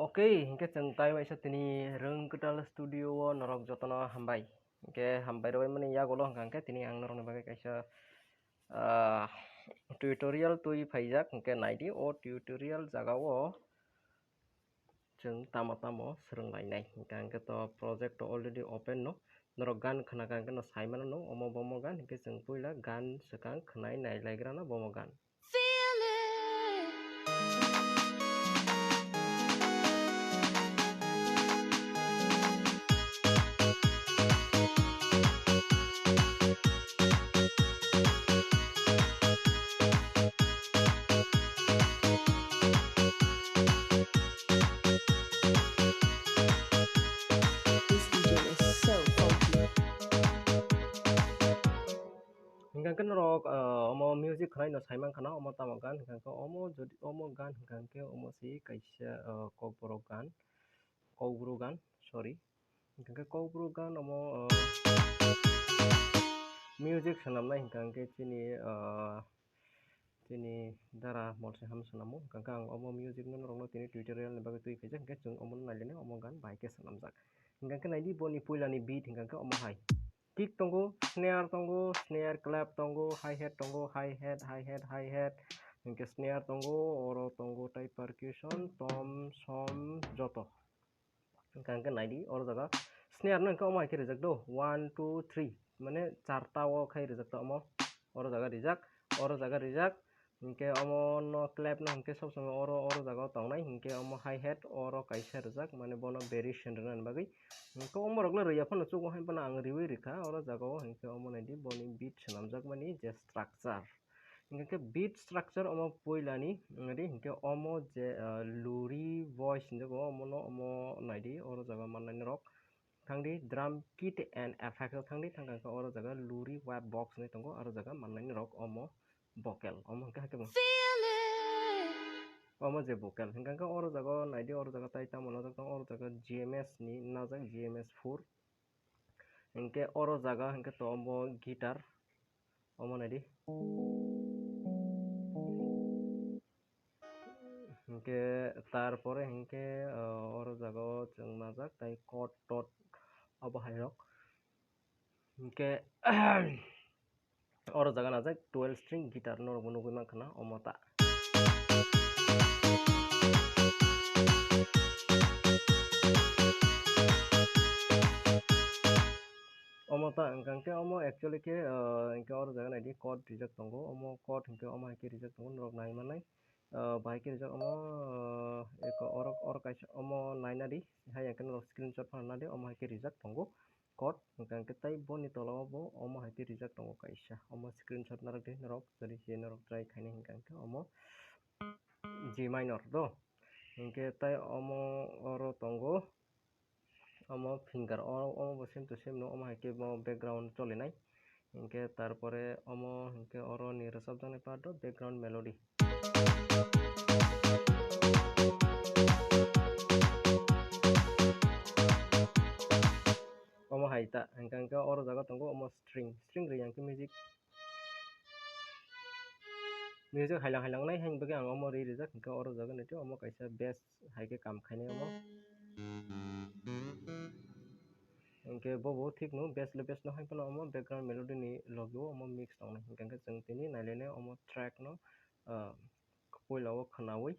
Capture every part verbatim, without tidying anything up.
Ok, hinkhe chwng tai waisa tini Rwng Kwtal Studio o norok jotono hambai. Hinkhe hambai rwbaimani yagulo hwnkha hinkhe tini ang norokni bagwi kaisa, ah, tutorial twi phaijak, hinkhe naidi o tutorial jagao chwng tamo tamo swrwnglainai. Hinkhe to project to already open no, norok gan khna kha hinkhe no saimano no omo bomo gan, hinkhe chwng puila gan swkang khwnai nailaigrano bomo gan. Feel it. This D J is so funky. Hinkha khe norok, ah, omo music khwlai no sai mankha na, omo tamo gan hinkha khe omo jodi, omo gan hinkha khe omo se kaisa, ah, kokborok gan, kokborok gan, sorry. Hinkha khe kokborok gan omo, ah, music swnamnai hinkha khe chini, ah, chini dara Molsai Ham swnamo. Hinkha khe ang omo music no norokno tini tutorial ni bagwi twi phaijak, hinkhe chwng omo no nailai nai, omo gan bahai khe swnamjak. Hinkha khe naidi boni puila ni beat hinkha khe omo hai. Kick tongo, snare tongo, snare clap tongo, hi-hat tongo, hi-hat, hi-hat, hi-hat. Hinkhe snare tongo, oro tongo tai percussion, tom, som, joto. Hinkhe naidi, oro jaga snare no hinkhe omo hai khe rijak do, one, two, three, mane charta o khai rijak ta omo, oro jaga rijak, oro jaga rijak, Hinkhe omo no clap no hinkhe sob somoi oro, oro jaga o tongnai, hinkhe omo hi-hat oro kaisa rijak, mane bono variation rwna bagwi. Hinkhe omo rok no rwya phano chugo hai phano ang riwi rikha oro jaga o, hinkhe omo naidi boni beat swnamjak mani je structure. Hinkhe beat structure omo puila ni, mm, ri hinkhe omo je, ah, luri voice hinjago, omo no omo naidi oro jaga mannai norok. Thangdi drum kit and effects o thangdi, thangkha khe oro jaga luri wah box hinwi tongo, oro jaga mannai norok omo vocal, omo hinkhe haikhe bo. Feel it. Omo je vocal hinkha khe oro jaga o naidi, oro jaga tai tamo najak tongo, oro jaga G M S ni najak, G M S four. Hinkhe oro jaga hinkhe to omo guitar, omo naidi. Hinkhe tarpore hinkhe, ah, oro jaga o chwng najak tai chord tot obo hai rok. Hinkhe oro jaga najak twelve string guitar norok bo nugwi mankha na omo ta. Omo ta hinkha khe omo actually khe, ah, hinkhe oro jaga naidi chord rijak tongo, omo chord hinkhe omo hai khe rijak tongo norok nai manai. Ah, bahai khe rijak omo, ah, eko oro, oro kaisa omo naina di, hai ya khe norok screenshot phano na di, omo hai khe rijak tongo chord, hinkha khe tai boni tola o bo omo hai khe rijak tongo kaisa, omo screenshot narwk di norok, jodi se norok try khainai hinkha khe omo G minor do, hinkhe tai omo oro tongo. Omo finger o, omo bo same to same no, omo hai khe bo background cholinai. Hinkhe tarpore omo hinkhe oro ni rwchapjaknai part o background melody. Omo hai ta, hinkhe, hinkhe oro jaga tongo omo string, string rwi hinkhe music. Music hailang hailang nai haini bagwi ang omo ri rijak, hinkhe oro jaga naitwi omo kaisa bass hai khe kam khainai omo. Hinkhe bobo thik no, bass le bass no hai phano omo background melody ni logi o omo mix tongnai, hinkhe chwng tini nailainai omo track no, ah, puila o khwnawi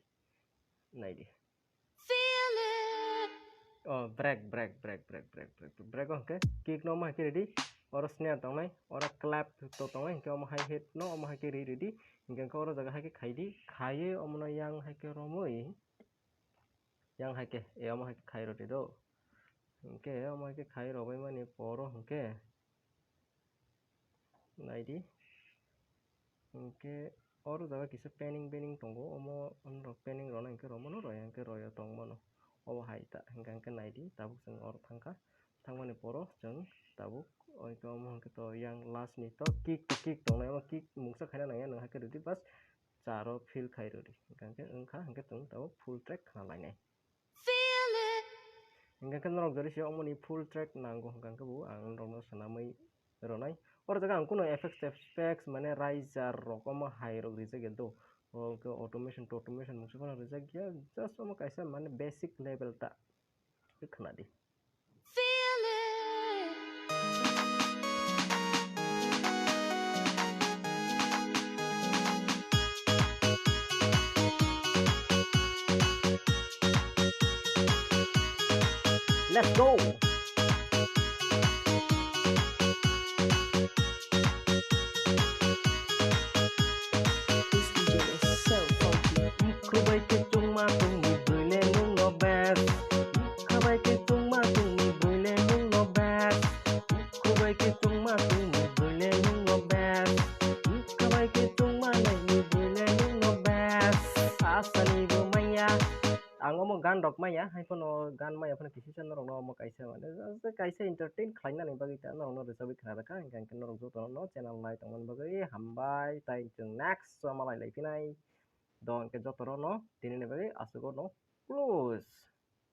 naidi. Feel it. Oh, break, break, break, break, break, break, break, oh, hinkhe kick no omo hai khe ridi, oro snare tongnai, oro clap to tongnai, hinkhe omo hi-hat no omo hai khe ri ridi, hinkhe oro jaga hai khe khaidi, khaiwi omo no yang hai khe romwi, yang hai khe, e omo hai khe khai rwdi do, hinkhe omo hai khe khai rwbaimani poro hinkhe, naidi. Hinkhe oro jaga kisa panning panning tongo, omo norok panning rwna hinkhe rwmano, rwya hinkhe rwya tongmano. Obo hai ta, hinkhe, hinkhe naidi, tabuk chwng oro thangkha, thangmani poro chwng tabuk omo hinkhe to yang last ni to kick, to kick tongnai, omo kick mungsa khaina nangya, nwng hai khe rwdi, bas charo feel khai rwdi, hinkhe wngkha, hinkhe chwng tabuk full track khna lainai. Feel it. Hinkhe khe norok jodi se omoni full track nango hinkhe bo ang norokno swnamwi rwnai. Oro jaga ang kuno effects, effects mane riser rok omo hai rok rijak ya do. O hwnkhe automation, automation mungsa phano rijak ya, just omo kaisa mane basic level ta. Khna di. Let's go! This D J is so funky. Khubai khe chungma chungni bwrwi le nwng no best. Khubai khe chungma chungni bwrwi le nwng no best. Khubai khe chungma chungni bwrwi le nwng no best. Khubai khe chungma naini bwrwi le nwng no best. Asani bo manya. Ang omo gan rok manya, hai phano gan manya phano kisa kisa norok no omo kaisa mane, just kaisa entertain khlaina ni bagwi ta norok no rwchapwi khna rwkha, hwnkhe hwnkhe norok joto no channel nai tongmani bagwi hambai, tai chwng next o malai lai phinai. Do hwnkhe joto rok no tini ni bagwi aswk o no close.